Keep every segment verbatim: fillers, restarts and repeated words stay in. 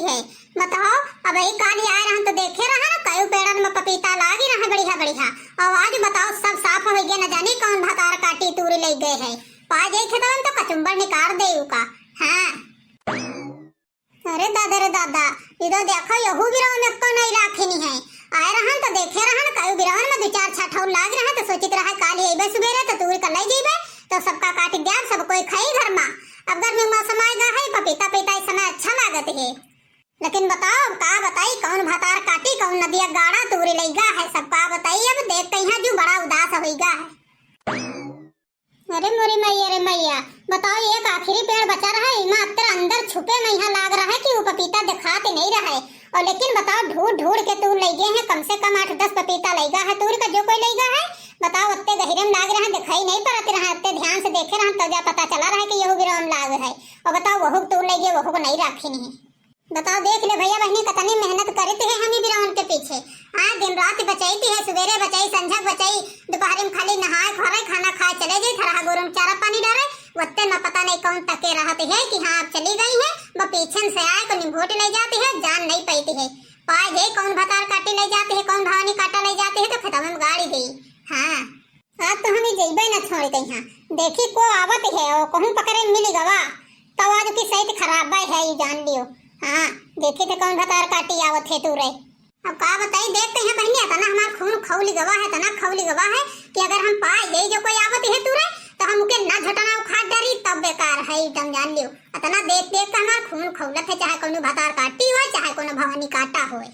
है। बताओ, अबही काल्हि आए रहन तो देखे रहा ना, कई पेड़न में पपीता लागी रहा बढ़िया बढ़िया। और आज बताओ, सब साफ होइ गए, न जानी कौन भतार काटी तूरी लइ गए है। पाए जाई खेतवन तो कचुम्बर निकाल देई उका। हाँ। अरे दादा रे दादा, इधर देखो, यहू बिरवा में एक्को नहीं राखिन है। आए रहन तो देखे रहन, कई बिरवन में दो चार छठ और लाग रहा, तो सोचित रहा काल्हि अइबे सुबेरे तो तूरी कर लइ जइबे, तो सबका काटि द्याब, सब कोई खाई घर में। अब गर्मी मौसम आएगा है, पपीता पपीता इस समय अच्छा लागत है। लेकिन बताओ, अब का बताई, कौन भतार काटी, कौन नदिया गाड़ा तूरी लइगा है, सब का बताई। अब देख के यहाँ जो बड़ा उदास होइगा है। अरे मोरी मैया रे मैया, बताओ, एक आखिरी पेड़ बचा रहा है, इमा अत्तर अंदर छुपे में यहाँ लाग रहा है कि वो पपीता दिखात नहीं रहा है। और लेकिन बताओ, ढूंढ ढूंढ के तूर लइगे हैं, कम से कम आठ दस पपीता लइगा है, तूर का जो कोई लइगा है। बताओ, अत्ते गहिरे में लाग रहा है, दिखाई नहीं पड़त रहा, अत्ते ध्यान से देखे रहा, तब जा पता चला रहा है कि यहू बिरवा में लाग है। और बताओ, वहू तूर लइगे, वहू को नहीं राखी नहीं। बताओ, देख ले भैया बहनी, कतनी मेहनत करित है हम ही बिरवन के पीछे। हाँ, दिन रात बचाइत है, सुबेरे बचाई, संझक बचाई, दोपहरी में खाली नहाए, खोरे, खाना खाए, चले जाई, थरहा गोरू में चारा पानी डारे, वत्ते में पता नहीं कौन तके रहत है कि हाँ, अब चली गई है, वो पीछे से आए तो निभोट ले जाती है, जान नहीं पाती है। पाए जाई कौन भतार काटी ले जाती है, कौन भवानी काटा ले जाती है, तो खेतवा में गाड़ी देई। हाँ। आज तो हम ई जइबे न छोड़ के यहाँ। देखी को आवत है, ओ कहूँ पकड़े मिल गवा, तब आज की सहित खराब है, ई जान लियो। हाँ, देखी थे कौन भतार काटी आवत है तूरे। अब का बताई, देख के यहाँ बहनी, इतना हमार खून खौली गवा है, इतना खौली गवा है कि अगर हम पाए जाई जो कोई आवत है तूरे, तो हम उके ना झटना उखाड़ डरी, तब बेकार है, ई तुम जान लियो। इतना देख देख के हमार खून खौलत है, चाहे कोनो भतार काटी होए, चाहे कोनो भवानी काटा होए।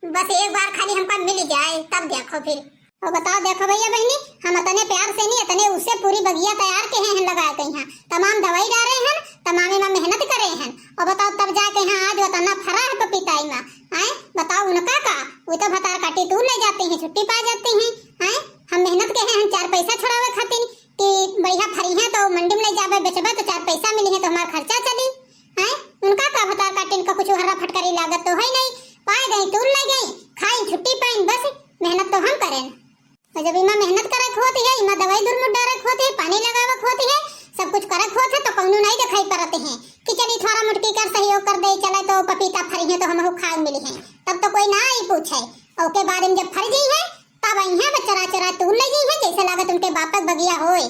बस एक बार खाली हमका मिल जाए, तब देखो फिर। और बताओ, देखो भैया बहनी, हम इतने प्यार से नहीं, इतने उससे पूरी बगिया तैयार के हैं, हैं लगाए के यहाँ, तमाम दवाई डारे हैं, तमाम एमा मेहनत करे हैं, और बताओ तब जाके यहाँ आज उतना फरा है पपीता एमा, आए? बताओ उनका का, वो तो भतार काटी तूर ले जाती हैं, छुट्टी पा जाती हैं, आए? हम मेहनत के हैं, हम चार पैसा छुड़ावे खातिर कि बढ़िया फरी हैं तो मंडी में ले जाबे, बेचबे तो चार पैसा मिली है तो हमार खर्चा चली, हैं? उनका का भतार काटिन का कुछ हर्रा फटकरी लागत तो है नहीं, पाए गई तूर ले गई, खाई छुट्टी पाइन, बस मेहनत तो हम करें। और जब इमा मेहनत करे के होती है, इमा दवाई दुरमुट डारे के होती है, पानी लगावे के होती है, सब कुछ करे के होती है, तो कौनो नहीं दिखाई पड़ते हैं कि चली थोड़ा मोटकी कर सहयोग कर दे, चले तो पपीता फरी है तो हमहू खाए मिली है, तब तो कोई ना आई पूछे। ओके बाद में जब फर गई है, तब आई है, बस चरा चरा तूर ले गई है, जैसे लागत उनके बापक बगिया होए।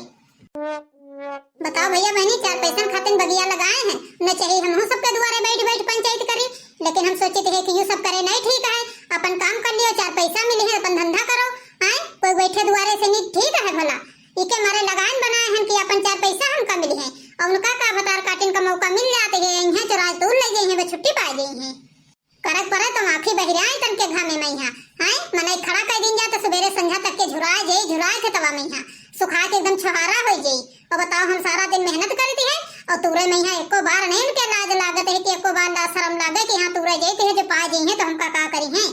बताओ भैया बहनी, चार पैसन खातिन बगिया लगाए हैं, न चाहिए हमहू सबके दुआरे बैठ बैठ पंचायत करी, लेकिन हम सोचित है कि यू सब करे नहीं ठीक है, अपन काम कर लियो, चार पैसा मिली है, अपन धंधा करो, आए? कोई बैठे दुआरे से नहीं ठीक है भला? इके मारे लगान बनाए हैं कि अपन चार पैसा हमका मिली है, और उनका का भतार काटिन का मौका मिल जाते है, इन्हें चुरा तूर ले गई है, वे छुट्टी पा गई है। करक परे तो आँखी बहिराए तन के घामे में यहाँ, हैं? मनई खड़ा कर दिन जा तो सुबेरे संझा तक के झुराए जाई, झुराए खेतवा में यहाँ, सुखा के एकदम छोहारा हो जाई। और बताओ, हम सारा दिन मेहनत करती है और तूरे में यहाँ एको बार नहीं उनके लाज लागत है कि एको बार लाज शर्म लागे कि यहाँ तूरे जाते हैं, जो पा जाई हैं तो हमका का करी हैं।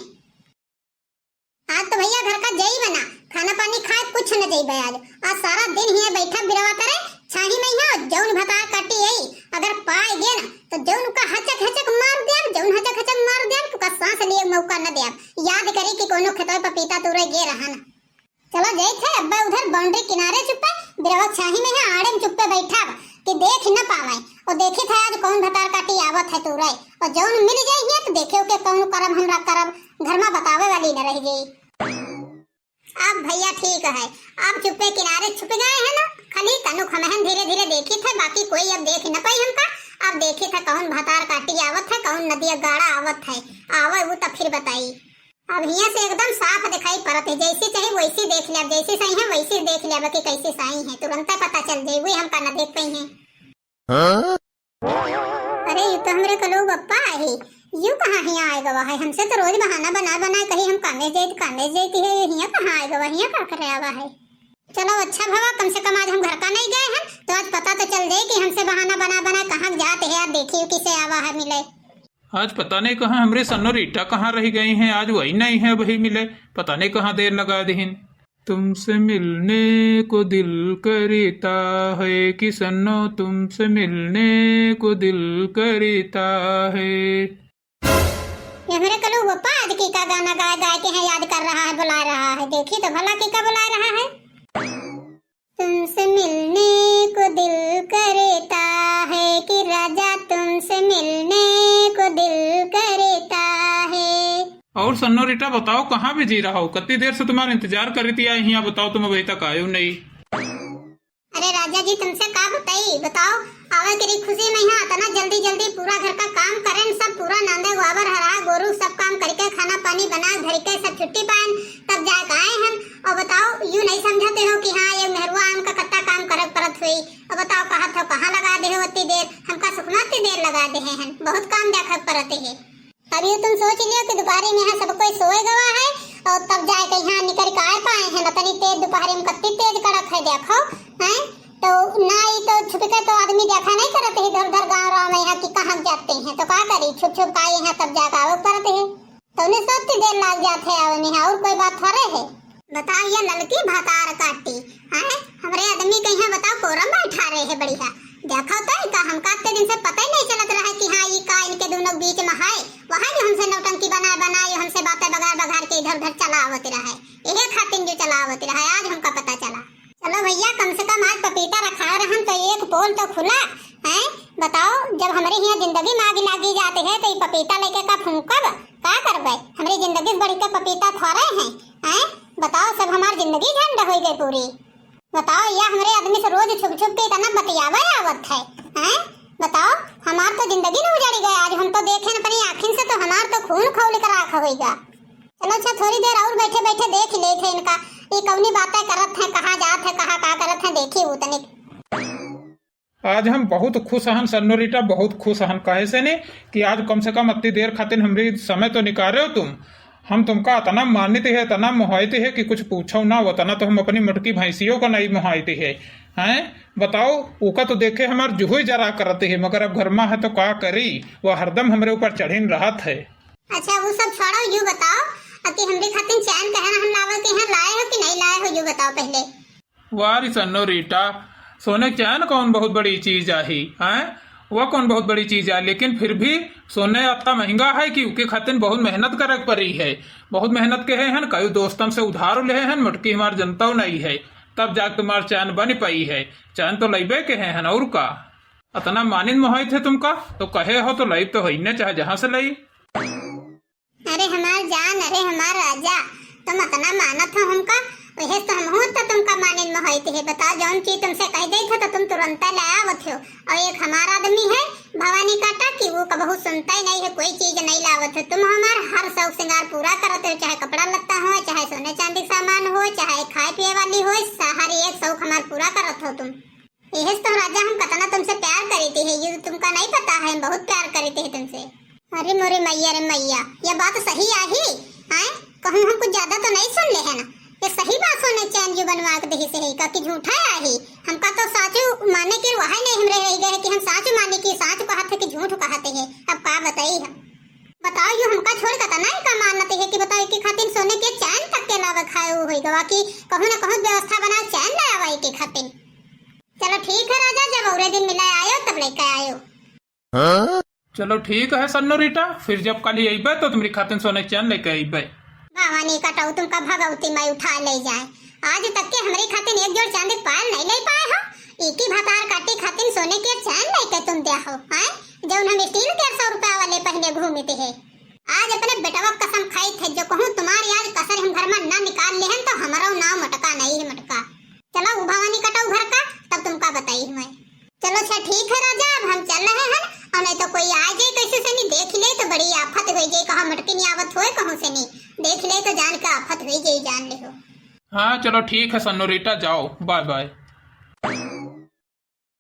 आज तो भैया घर का जई बना, खाना पानी खाए कुछ न जई बे आज। आज सारा दिन हियाँ बैठा बिरवा करे, छाही में हियाँ जौन भतार काटी आई, अगर पाए गे ना, तो जौन का हचक हचक मार दिया, जौन हचक हचक मार दिया, तो का सांस लिए मौका न दिया। याद करी कि कोनो खेतवा पपीता तूरे गे रहा ना। चलो जई थे, अब्बे उधर boundary किनारे चुप्पे, बिरवा छाही में है, आड़े में चुप्पे बैठा बा, कि देख न पावे। और देखी थे आज कौन भतार काटी आवत है तूरे, और जौन मिल जाई है तो देखे ओके कौन करब हमरा करब, घर में बतावे वाली न रह गई। अब भैया ठीक है, अब चुप्पे किनारे छुप गए हैं ना, खाली तनुक हमहन धीरे धीरे देखी थे, बाकी कोई अब देख न पाई हमका। अब देखी थे कौन भतार काटी आवत है, कौन नदिया गाड़ा आवत है, आवे वो तब फिर बताई। अब हियाँ से एकदम साफ दिखाई पड़त है, जैसी चाही वैसी देख ले, अब जैसी सही है वैसी देख ले, अब कि कैसी सही है, तुरंत पता चल जाई, वही हमका न देख पाई है। हाँ? अरे, ये तो हमरे कलऊ बप्पा है। यू कहाँ हियाँ आए गवा है? हमसे तो रोज बहाना बना बना कही हम कामे जाइत, कामे जाइत है, हियाँ कहाँ आए गवा, हियाँ का करे आवा है? चलो अच्छा भवा, कम से कम आज हम घर का नहीं गए हैं, तो आज पता तो चल जाए कि हमसे बहाना बना बना कहाँ जाते हैं, यार देखियो किसे आवा है मिले। आज पता नहीं कहाँ हमरे सन्नो रीटा कहाँ रह गई हैं, आज वही नहीं है, वही मिले, पता नहीं कहाँ देर लगा दिहिन। तुमसे मिलने को दिल करता है कि सन्नो, तुमसे मिलने को दिल करता है। ये हमरे कलऊ बप्पा आज की का गाना गाए गाए के हैं, याद कर रहा है, बुला रहा है, देखी तो भला की का बुला रहा है। तुमसे मिलने को दिल करता है कि राजा, तुमसे मिलने को दिल कर और सन्नोरिटा बताओ, कहाँ बिजी रहो? कत्ती देर से तुम्हार इंतजार करी थी, आई हियाँ बताओ, तुम अभी तक आयो नहीं। अरे राजा जी, तुमसे का बताई, बताओ, आवे करी खुशी में यहाँ इतना जल्दी जल्दी पूरा घर का काम करेन, सब पूरा नांदे गोबर हरा गोरू सब काम करके खाना पानी बना धर के सब छुट्टी पाएन, तब जाके आए हैं। और बताओ, यूं नहीं समझते हो कि हाँ, ये मेहरुआ आम का कत्ता काम करे परत हुई? और बताओ, कहा था कहाँ लगा दे हो इतनी देर, हमका सुखमा इतनी देर लगा दे हैं, बहुत काम देखे परत है। अब ये तुम सोच लियो कि दोपहरी में यहाँ सब कोई सोए गवा है और तब जाए के यहाँ निकल के आए पाए हैं। इतनी तेज दोपहरी में कत्ती तेज कड़क है, देखो, हैं? तो ना ही तो छुप के तो आदमी देखा नहीं करत है इधर उधर गाँव राव में यहाँ कि कहाँ जाते हैं, तो का करी, छुप छुप का यहाँ तब जाके आवे पड़त है। तो उन्हें सोचती देर लाग जात है आवे में, और कोई बात थोड़े है। बताओ, ये ललकी भतार काटी, हैं? हमरे आदमी के यहाँ बताओ, कोरम बैठा रहे है बढ़िया। देखो तो इनका, हमका इतने दिन से पता ही नहीं चलत रहा कि हाँ, ई का इनके दोनों के बीच में है। वहाँ जो हमसे नौटंकी बना बना, ये हमसे बातें बगार बगार के इधर उधर चलावत रहा है, यही खातिर जो चलावत रहा है, आज हमका पता चला। चलो भैया, कम से कम आज पपीता रखा रहन तो एक पोल तो खुला, हैं? बताओ, जब हमरे यहाँ जिंदगी में आग लागी जाती है तो ये पपीता लेके का फूंकब? का करबे? हमरी जिंदगी से बढ़ के पपीता थोड़े हैं, हैं? बताओ, सब हमार जिंदगी झंड हो गई पूरी। बताओ, या हमरे आदमी से रोज छुप छुप के इतना बतियावे आवत है, हैं? बताओ, हमार तो जिंदगी न उजड़ गए आज, हम तो देखे अपनी आँखिन से तो हमार तो खून खौल के राख होइगा। चलो अच्छा, थोड़ी देर और बैठे बैठे देख लेत है इनका, ये कौनी बातें करत हैं, कहाँ जात है, कहाँ का करत हैं, देखी वो तनिक। आज हम बहुत खुश हन सन्नोरिटा, बहुत खुश हन। काहे से ने कि आज कम से कम अत्ती देर खातिर हमरी समय तो निकारे हो तुम। हम तुमका अतना मानित है, अतना मोहाइत है कि कुछ पूछो ना, उतना तो हम अपनी मोटकी भैंसियों का नहीं मोहाइत है। हैं? बताओ, उका तो देखे हमार जुहुई जरा करत है, मगर अब घर में है तो का करी, वह हरदम हमरे ऊपर चढ़िन रहत है। अच्छा, वो सब छोड़ो, यू बताओ, अति हमरे खातिर चैन कहना हम लावे के हैं, लाए हो कि नहीं लाए हो, यू बताओ पहले। वाह रे सन्नोरिटा, सोने के चैन कौन बहुत बड़ी चीज आही, हैं? वह कौन बहुत बड़ी चीज आही, लेकिन फिर भी सोने अतना महंगा है कि उके खातिर बहुत मेहनत करे के पड़ी है। बहुत मेहनत के है हन, कई दोस्तन से उधार ले हन, मोटकी हमार जनता नहीं है, तब जाके तुम्हार चैन बन पाई है। चैन तो लइबे के है हन, और का? अतना मानिन मोहाइत है तुमका, तो कहे हो तो लइब तो है ने, चाहे जहाँ से लई। अरे हमार जान, अरे हमार राजा, तुम अतना मानत हो हमका, वहे तो हमहू तो तुमका मानिन मोहाइत है। बताओ, जौन चीज तुमसे कह देत हो तो तुम तुरंत ले आवत हो। और एक हमार आदमी है भवानी काटा कि वो कबहू सुनता ही नहीं है, कोई चीज नहीं लावत हो। तुम हमार हर शौक श्रृंगार पूरा करत हो, चाहे कपड़ा लत्ता हो, चाहे सोने चांदी सामान हो, चाहे खाए पिए वाली हो, सा-, हर एक शौक हमार पूरा करत हो तुम। यही से तो राजा हम कतना तुमसे प्यार करीत है, ये तो तुमका नहीं पता है, हम बहुत प्यार करीत है तुमसे। अरे मोरे मैया रे मैया, ये बात सही आही? हैं? कहूँ हम कुछ ज्यादा तो नहीं सुन ले है ना? ये सही बात सोने चैन जो बनवा के दही से है का कि झूठा आही? हमका तो साचू माने के वहाई नहीं हमरे रह गए है कि हम साचू माने कि साच कहत है कि झूठ कहत है। अब का बताई हम? बताओ, यू हमका छोड़ कतना इनका मानत है कि बताओ, के खातिर सोने के चैन तक के लावे खाए हो गवा कि कहूँ ना कहूँ व्यवस्था बना चैन ले आवे के खातिर। चलो ठीक है राजा, जब औरे दिन मिला आयो तब लेके आयो। चलो ठीक है सन्नोरिटा, फिर जब कल अइबे तो तुम्हारी खातिर सोने के चैन लेके अइबे। भवानी कटाऊ तुमका भगवती माई उठा ले जाए। आज तक के हमरी खातिर एक जोड़ चांदी के पायल नहीं ले पाए हो। एक ही भतार काटी खातिर सोने के चैन लेके तुम दे हो, हैं? जौन हम स्टील के सौ रुपया वाले पहने घूमते हैं। आज अपने बेटवा कसम खाई थे, जो कहूँ तुम्हारी आज कसर हम घर में ना निकाल ले हैं तो हमारा नाम मटका नहीं है मटका। चलो उ भवानी कटाऊ घर का, तब तुमका बताई हूँ मैं। चलो अच्छा ठीक है राजा, अब हम चल रहे हैं, और नहीं तो कोई आ जाए कैसे से नहीं देख ले तो बड़ी आफत हो जाए, कहाँ मटकी नहीं आवत होए कहूँ से नहीं देख ले तो जान के आफत हो जाए, जान ले हो। हाँ चलो ठीक है सन्नोरिटा, जाओ, बाय बाय।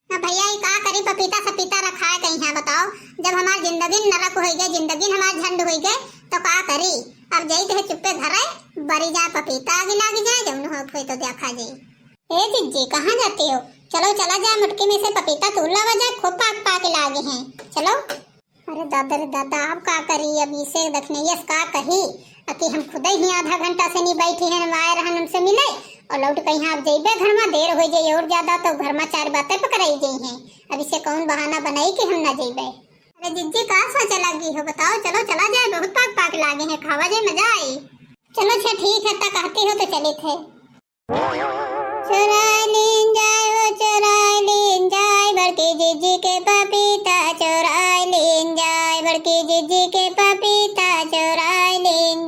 ना भैया, ई का करी, पपीता सपीता रखाए कहीं है, बताओ, जब हमार जिंदगी नरक होई गए, जिंदगी हमार झंड होई गए, तो का करी? अब जाई तो है चुप्पे घरे, बरी जाए पपीता आगे लाग जाए, जौन हो होई तो देखा जाई। ए जिज्जी, कहाँ जाते हो? चलो चला जाए, मुटकी में से पपीता तोड़ लावा जाए, खूब पाक पाक लागे हैं, चलो। अरे दादा रे दादा, अब का करी, अब इसे दखनैया से का कही, अकी हम खुदे ही आधा घंटा से नहीं बैठी हैं, आए रहन हमसे मिले, और लौट के यहाँ अब जइबे घर में, देर हो जाई और ज्यादा तो घर में चार बातें पकड़ाई जाई हैं। अब इसे कौन बहाना बनाई कि हम ना जइबे। अरे जिज्जी, का सोचे लगी हो, बताओ, चलो चला जाए, बहुत पाक पाक लागे हैं, खावा जाए, मजा आई। चलो अच्छा ठीक है, ता कहती हो तो चलित है। चोराय लीन जाय हो, चोराय लीन जाय, बड़की जिज्जी के पपीता, चोराय लीन जाय, बड़की जिज्जी के पपीता, चोराय लीन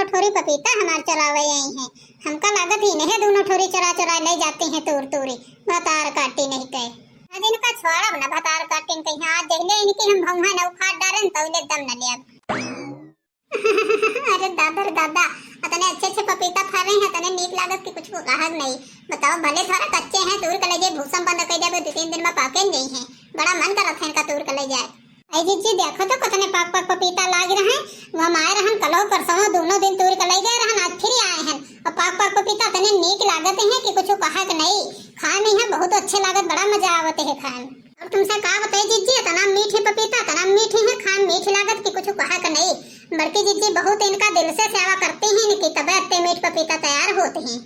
ठोरी पपीता हमार चोरावे आई हैं। हमका लागत ही इन्हें दोनों ठोरी चोरा चोरा ले जाती हैं तूर तूरी। भतार काटी नहीं कहे। आज इनका छोड़ब ना, भतार काटिन कहीं। आज जहिले इनकी हम भौंहा न उखाड़ डारेन, तौले दम न लेब। अरे दादा रे दादा, अतने अच्छे अच्छे पपीता फरे हैं, अतने नीक लागत कि कुछ कहक नहीं। बताओ, भले थोड़ा कच्चे हैं, तूर के ले जाए, भूसा में बंद कर देबे, दो तीन दिन में पाके नहीं हैं। बड़ा मन करत है इनका तूर के ले जाए। आई जिज्जी, देखो तो कितने पाक पाक पपीता लाग रहे हैं। वो हम आए रहन कलहो परसों, दोनों दिन तूर के ले गए रहन, आज फिर आए हैं। और पाक पाक पपीता इतने नीक लागत हैं कि कुछ कहक नहीं। खाए में है बहुत अच्छे लागत, बड़ा मजा आवत है खाए में। और तुमसे का बताई जिज्जी, इतना मीठ है पपीता, इतना मीठ है, खाए में मीठ लागत कि कुछ कहक नहीं। बड़की जिज्जी बहुत इनका दिल से सेवा करती हैं इनकी, तबे इतने मीठ पपीता तैयार होते हैं।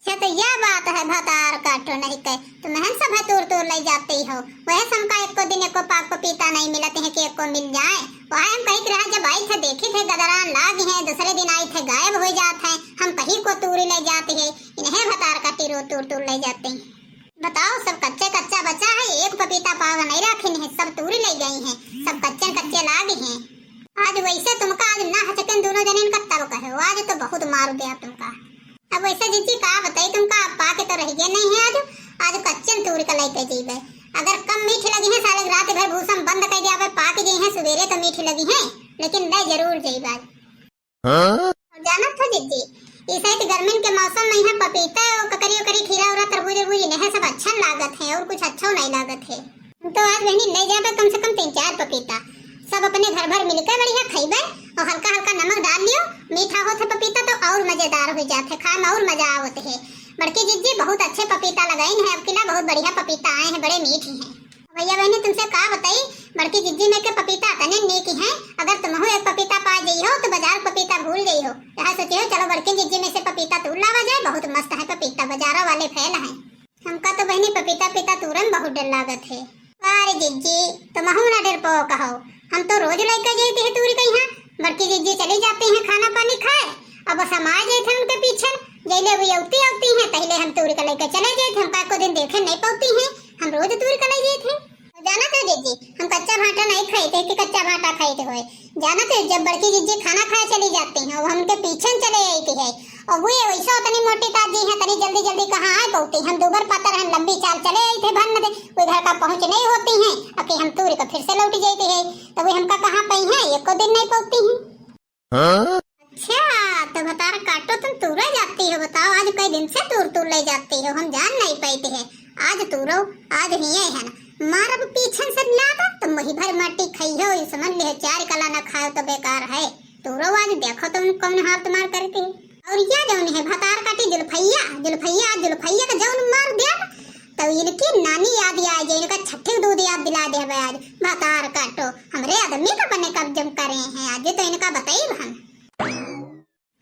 अच्छा, तो यह बात है, भतार काटो नहीं कहे, तुमहन सब है तूर तूर ले जाती हो। वह हमका एको दिन एको पाक पपीता नहीं मिलत है कि एको मिल जाए। वह हम कही रहा, जब आई थे देखी थे गदरान लाग हैं, दूसरे दिन आई थे गायब हो जात है। हम कहीं को तूरी ले जाती है, इन्हें भतार काटी रो तूर तूर ले जाते हैं। बताओ, सब कच्चे कच्चा बचा है, एक पपीता पाव नहीं रखी है, सब तूरी ले गई हैं, सब कच्चे कच्चे लाग हैं। आज वैसे तुमका आज ना हचकन दोनों जने का तब कहे, आज तो बहुत मार दिया तुमका। अब वैसे जिज्जी का बताई तुमका, अब पाके तो रह गए नहीं है आज, आज कच्चन तूर के लेके जइबे। अगर कम मीठ लगी है, साले रात भर भूसा में बंद कर दिया, अब पाक गई है, सवेरे तो मीठ लगी है, लेकिन ले जरूर जइबे आज। हाँ? और जानत हो जिज्जी, इस साइड गर्मिन के मौसम में यहाँ पपीता और ककरी उकरी, खीरा उरा, तरबूज उरबूज, इन्हें सब अच्छा लागत है और कुछ अच्छा नहीं लागत है। तो आज बहनी ले जाबे कम से कम तीन चार पपीता, सब अपने घर भर मिलके बढ़िया खइबे और हल्का हल्का नमक डाल लियो, मीठा होत है पपीता तो और मजेदार हो जात है, खाए में और मजा आवत है। बड़की जिज्जी बहुत अच्छे पपीता लगाइन है, अब किला बहुत बढ़िया पपीता आए हैं, बड़े मीठे हैं। भैया बहनी तुमसे का बताई, बड़की जिज्जी में के पपीता तने नीक हैं, अगर तुमहू एक पपीता पा जइहो तो बाजार पपीता भूल जइहो। यह सोचिहो चलो बड़की जिज्जी में से पपीता तूर लावा जाए, बहुत मस्त है पपीता, बाजारों वाले फेल हैं। हमका तो बहनी पपीता पीता तूरे में बहुत डर लागत है। अरे जिज्जी, तुमहू ना डरपोक हो, हम तो रोज लइके जाते हैं तूरी के यहाँ। बड़की जिज्जी चली जाती हैं खाना पानी खाए, अब वो समाए जाते हैं उनके पीछे, जैले वो अउती अउती हैं, तहिले हम तूरी के लइके चले जाते हैं। हमका एको दिन देखे नहीं पउती हैं, हम रोज तूरी के ले जाते हैं। जाना तो जिज्जी, हम कच्चा भाटा नहीं खाइते कि कच्चा भाटा खाइते हुए। जाना तो जब बड़की जिज्जी खाना खाए चली जाती हैं, वो हमके पीछे चले आती है। और वो ये वैसा उतनी मोटी ताजी है, तनी जल्दी जल्दी कहाँ आ पउती। हम दूबर पातर हैं, लंबी चाल चले आते हैं, भन्न दे, कोई घर का पहुँच नहीं होती हैं, अब कि हम तूरी का फिर से लौट जाते हैं, तो वो हमका कहाँ पाई हैं, एको दिन नहीं पउती हैं। हाँ? अच्छा, तो भतार काटो तुम तूरे जाती हो, बताओ आज कई दिन से तूर तूर ले जाती हो, हम जान नहीं पाते हैं। आज तूरो, आज हिये है ना, मारब पीछन से लात, तुम वही भर माटी खाई हो, ये समझ ले चार कला ना खाओ तो बेकार है। तूरो आज देखो तुम कौन हाल तुम्हार करके। और या जौन है भतार काटी जुल्फैया, जुल्फैया, जुल्फैया का जौन मार दिया, तो इनकी नानी याद आ जाए, इनका छठी दूध याद दिला दे भाई आज। भतार काटो, हमरे आदमी का बने कब्जम करे हैं, आज तो इनका बताई हम।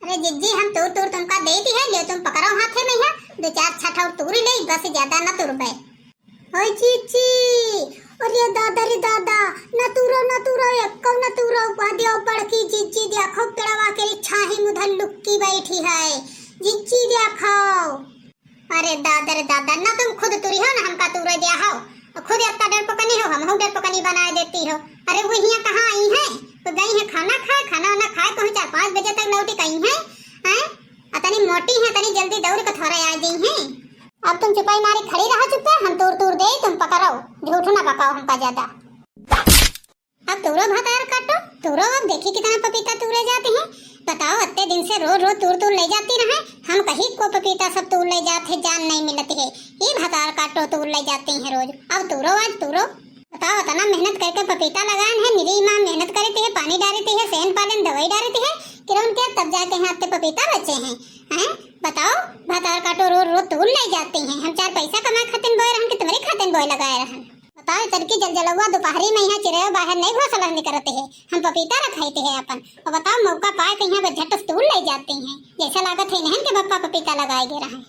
अरे जिज्जी, हम तूर तूर तुमका दे दी है, ले तुम पकड़ो हाथे में है, दो चार छठ और तूरी ले, बस ज्यादा न तुरबे। ओए जिज्जी, अरे दादा रे दादा, न तूरो, न तूरो, एको न तूरो, वह दियो बड़की जिज्जी, देखो पेड़वा के छाही मुधन लुक्की बैठी है। जिज्जी देखो। अरे दादा रे दादा, ना तुम खुद तुरी हो ना हमका तुरे दिया हो। खुद इतना डरपोकनी हो, हमहू डरपोकनी बनाए देती हो। अरे वो हियाँ कहाँ आई हैं? तो गई हैं खाना खाए, खाना वाना खाए कहूँ चार पाँच बजे तक लौटी कहीं हैं। हैं? अतनी मोटी हैं, अतनी जल्दी दौड़ के थोड़े आ गई हैं। अब तुम चुपाई मारी खड़ी रहो चुप्पे, हम तूर तूर दे, तुम पकड़ो, झूठ ना पकाओ हमका ज्यादा। अब तूरो भतार काटो, तूरो अब देखी कितना पपीता तूरे जाते हैं। बताओ, अत्ते दिन से रोज रोज तूर तूर ले जाती रहे, हम कहीं को पपीता सब तूर ले जाते हैं, जान नहीं मिलती है। ये भतार काटो तूर ले जाते हैं रोज, अब तूरो आज तूरो। बताओ, इतना मेहनत करके पपीता लगान है, निरी माँ मेहनत करती है, पानी डालती है, सेन पालन दवाई डालती है, किरण के तब जाके यहाँ अत्ते पपीता बचे हैं, हैं? बताओ, भतार काटो रोज रोज तूर ले जाती हैं, हम चार पैसा कमाए खातिन बोए रहन कि तुम्हारे खातिन बोए लगाए रहन। बताओ, इतर की जलजलवा दोपहरी में यहाँ चिरैया बाहर नहीं घोंसला निकरते है, हम पपीता रखाइते है अपन। और बताओ, मौका पाए के यहाँ झट से तूर ले जाती हैं, जैसा लागत है इन्हन के बप्पा पपीता लगाए गए रहे।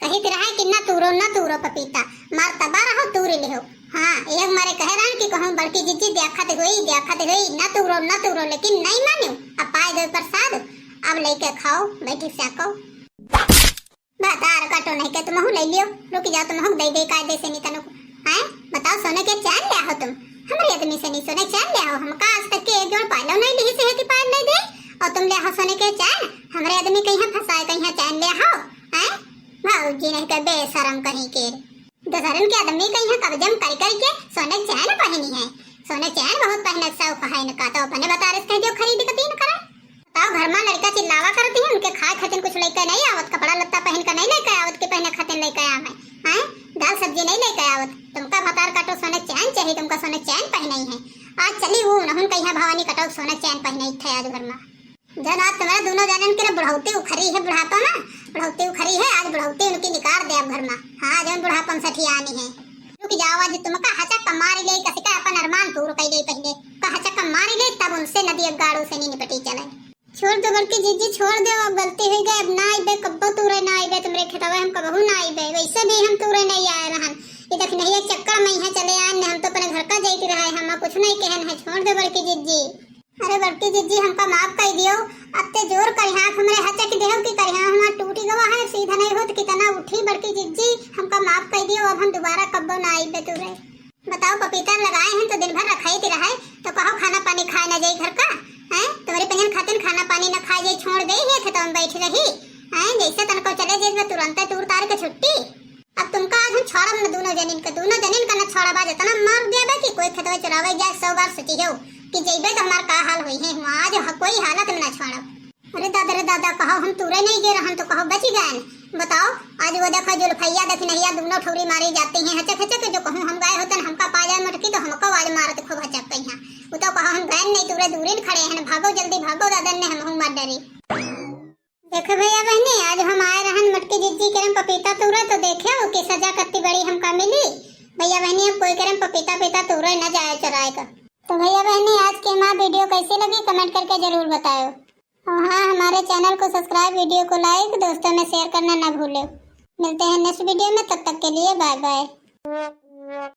कहित रहे कि ना तूरो, ना तूरो पपीता, मार तबा रहो, तूर लिहो। हाँ, एक मारे कहे रहन कि कहूँ बड़की जिज्जी देखत हुई, देखत हुई, ना तूरो, ना तूरो, लेकिन नहीं मान्यो। अब पाए गए प्रसाद, अब लेके खाओ, बैठी साको। भतार काटो नहीं के तुमहू ले लियो। रुक जाओ, तुमहू दे दे कायदे से नहीं तनुक। हैं? बताओ, सोने के चैन ले आओ तुम। हमारे आदमी से नहीं सोने चैन ले आओ। हमका आज तक के एक जोड़ पायलो नहीं ली से है कि पायल नहीं दे। और तुम ले आओ सोने के चैन। हम अरे आदमी कहिया फंसाए, कहिया चैन ले हाओ, हैं? भौजी नहीं के बेशरम कहीं के। दूसरन के आदमी कहिया कब्जे में करी करी के सोने चैन पहिनी है। सोने चैन बहुत पहिने के शौक है इनका, तो अपने बतारे से कह दियो खरीद के दीन करे। बताओ, घर में लड़का चिल्लावा करती है, उनके खाए खातिर कुछ लेके नहीं आवत, कपड़ा लत्ता पहन के नहीं लेके आवत कि पहने खातिर लेके आवे, हैं? दाल सब्जी नहीं लेके आवत, तुमका भतार काटो सोने चैन चाहिए, तुमका सोने चैन पहिने है। आज चली हूँ नहुन कहिया भवानी कटो सोने चैन पहिने थे आज घर में। जन आज तुम्हारे दोनों जनन के ना बुढ़ौती उखरी है बुढ़ापा में, बुढ़ौती उखरी है, आज बुढ़ौती उनकी निकाल दे अब घर में। हाँ, जन बुढ़ापा में सठियानी है। रुक जाओ, आज तुमका हचक मारी ले, कसी का अपन अरमान पूर कर ले पहले, का हचक मारी ले, तब उनसे नदी गाड़ू से नहीं निपटी चले। छोड़ दो बड़की जिज्जी, छोड़ दो, अब गलती हो गई, अब ना आइबे, कब्बो तूरे ना आइबे, तुम्हारे खेतवा हम कबहू ना आइबे, वैसे भी हम तूरे नहीं आए रहन, ये देख नहीं एक चक्कर में यहाँ चले आए न, हम तो अपने घर का जाती रहा है, हम कुछ नहीं कहन है, छोड़ दो बड़की जिज्जी। अरे बड़की जिज्जी, हमका माफ कर दियो। अब ते जोर करिहा, हमरे हचक देहो की करिहा, हमार टूटी गवा है, सीधा नहीं होत, कितना उठी बड़की जिज्जी, हमका माफ कर दियो, अब हम दोबारा कब्बो ना आइबे तूरे। बताओ, पपीता लगाए हैं तो दिन भर रखाई थी रहे, तो कहो खाना पानी खाए ना जाई घर का, हैं? तुम्हारे पंजन खातिन खाना पानी ना खाए जाई, छोड़ दे, ये खेतवा में बैठ रही, हैं? जैसे तनको चले जाए, तुरंत तूर तार के छुट्टी। अब तुमका आज हम छोड़ब न, दोनों जनिन के, दोनों जनिन का न छोड़ब। आज इतना मार दिया बा कि कोई खेतवा चरावे जाए, सौ बार सोची हो कि जइबे तो हमार का हाल होई है। हुआ आज ह-, कोई हालत में ना छोड़ब। अरे दादा रे दादा, कहो हम तूरे नहीं गए रहन तो कहो बची गए। बताओ, आज वो देखो जुल्फैया देखी नहीं, दोनों ठौरी मारी जाती हैं, हचक हचक, जो कहूँ हम गए होतन, हमका पा जाए मटकी तो हमको आज मारत खूब हचक कहिया। वो तो कहो हम गए नहीं, तूरे दूरिन खड़े हैं, भागो जल्दी भागो, दादा ने हम मार डरी। देखे भैया बहनी, आज हम आए रहन मटकी जिज्जी केरम पपीता तूरे, तो देखे हो कि सजा कत्ती बड़ी हमका मिली। भैया बहनी, हम कोई केरम पपीता पीता तूरे न जाए चुराए का। तो भैया बहनी, आज के हमार video कैसी लगी, comment करके जरूर बतायो। और हाँ, हमारे channel को subscribe, video को like, दोस्तों में share करना ना भूले। मिलते हैं next video में, तब तक के लिए bye bye।